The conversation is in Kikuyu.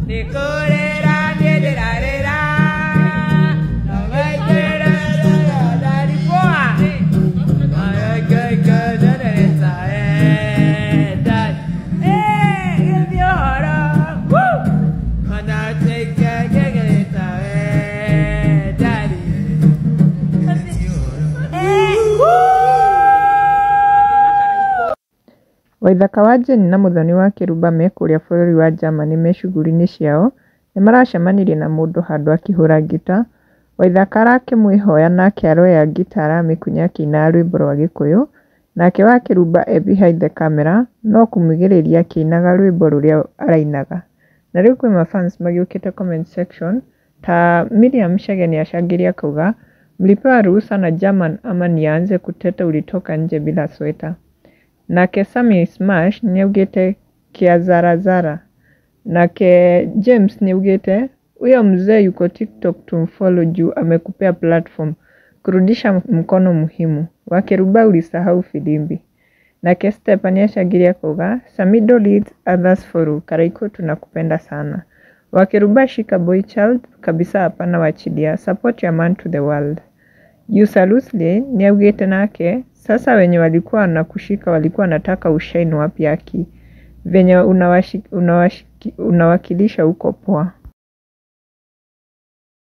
Nĩkũrĩra niĩ ndĩrarĩra. No maingĩra poa. Waithaka wa Jane na Muthoni wa Kĩrumba me kũrĩa bũrũri wa Germany me cuguri-inĩ ciao, nĩmaracemanirie na mũndũ handũ akĩhũra ngita. Waithaka arakĩmwĩhoya nake aroya ngita aramĩkunya akĩinaga rwĩmbo rwa gĩkũyũ, nake wa Kĩrumba e behind the camera no kũmugĩrĩria akĩinaga rwĩmbo rũrĩa arainaga. Na rĩu kwĩ mafans magĩũkĩte comment section ta Miriam Chege nĩacangĩire akauga mlipewa ruhusa na German ama nianze kuteta ulitoka nje bila sweta. Nake Sammy Smash nĩaugĩte kia zarazara. Nake James nĩaugĩte huyo mzee yuko TikTok tumfollow juu amekupea platform kurudisha mkono muhimu. Wakeruba ulisahau filimbi. Nake Stepa nĩacangĩire akauga Samido leads others follow. Karaiko tunakupenda sana. Wakeruba shika boy child kabisa hapana wachilia. Support your man to the world. Yusa Lusli nĩaugĩte nake sasa wenye walikuwa wanakushika walikuwa wanataka ushine wapi aki venye unawakilisha huko poa.